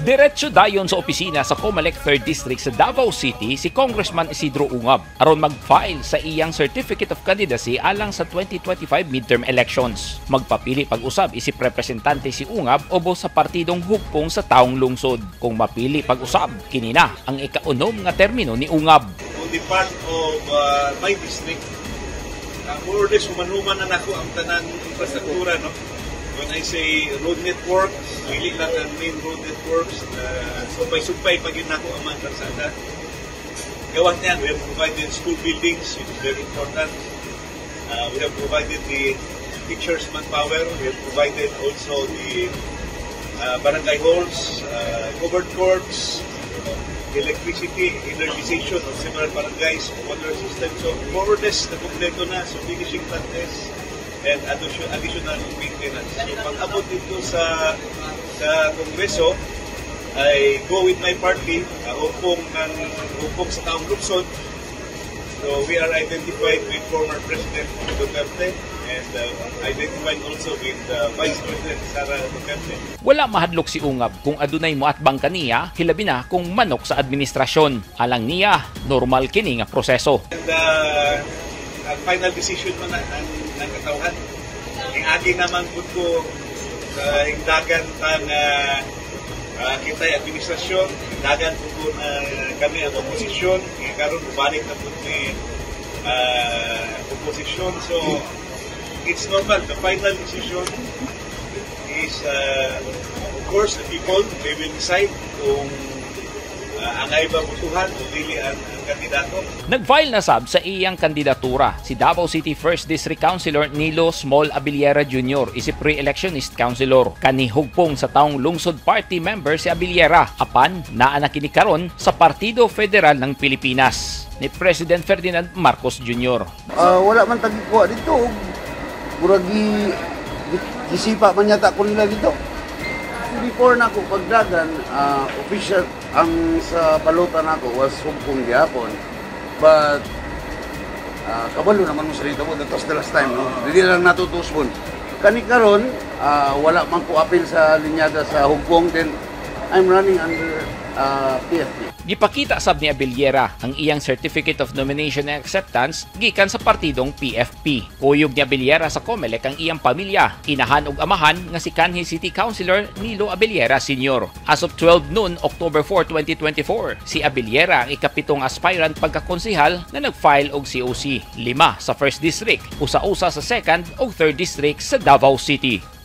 Diretso dayon sa opisina sa Comelec 3rd District sa Davao City si Congressman Isidro Ungab aron mag-file sa iyang Certificate of Candidacy alang sa 2025 midterm elections. Magpapili pag-usab isip representante si Ungab ubos sa partidong Hugpong sa Taong Lungsod. Kung mapili pag-usab, kini na ang ikaunom nga termino ni Ungab. On the part of my district, more or less human-human na nako ang tanan infrastruktura, no? When I say road networks, dili lang ang main road networks, sumpay-sumpay pa gyud nako ang mga kalsada. Gawas niyan, we have provided school buildings, which is very important. We have provided the teachers' manpower. We have provided also the barangay halls, covered courts, electricity, energization of several barangays, water system. So more or less, nakompleto na. So finishing touches and additional maintenance. So pag-abot dito sa Kongreso, I go with my party, Hugpong sa Taong Lungsod. So we are identified with former President Duterte and identified also with Vice President Sara Duterte. Wala mahadlok si Ungab kung adunay moatbang kaniya, hilabi na kung manok sa administrasyon. Alang niya, normal kini nga proseso. And ang final decision man na ang katawhan. Ang agi naman pud ko sa hingdagan tang kita'y administrasyon, hingdagan pud ko na kami ang oposisyon, nga karon balik na pud ni oposisyon. So it's normal. The final decision is of course the people, they will decide kung angay ba botohan o dili ang kandidato. Nag-file na sab sa iyang kandidatura si Davao City 1st District Councilor Nilo Small Abellera Jr. isip re-electionist councilor. Kani Hugpong sa Taong Lungsod Party member si Abellera apan naa na kini karon sa Partido Federal ng Pilipinas ni President Ferdinand Marcos Jr. Wala man ta'g gikuha dito. Murag gisipa man yata ko nila dito. Before na ako pagdagan, official ang sa balota nako was Hugpong gihapon. But kabalo naman mo sa dito mo, that was the last time, no? Dili lang nato tusbon. Kani karon, wala man ko apil sa linyada sa Hugpong, then I'm running under PFP. Gipakita sab ni Abellera ang iyang Certificate of Nomination and Acceptance gikan sa partidong PFP. Kuyog ni Abellera sa COMELEC ang iyang pamilya, inahan ug amahan nga si kanhi City Councilor Nilo Abellera Sr. As of 12 noon, October 4, 2024, si Abellera ang ikapitong aspirant pagkakonsehal na nag-file og COC. 5 sa 1st District, usa-usa sa 2nd ug 3rd District sa Davao City.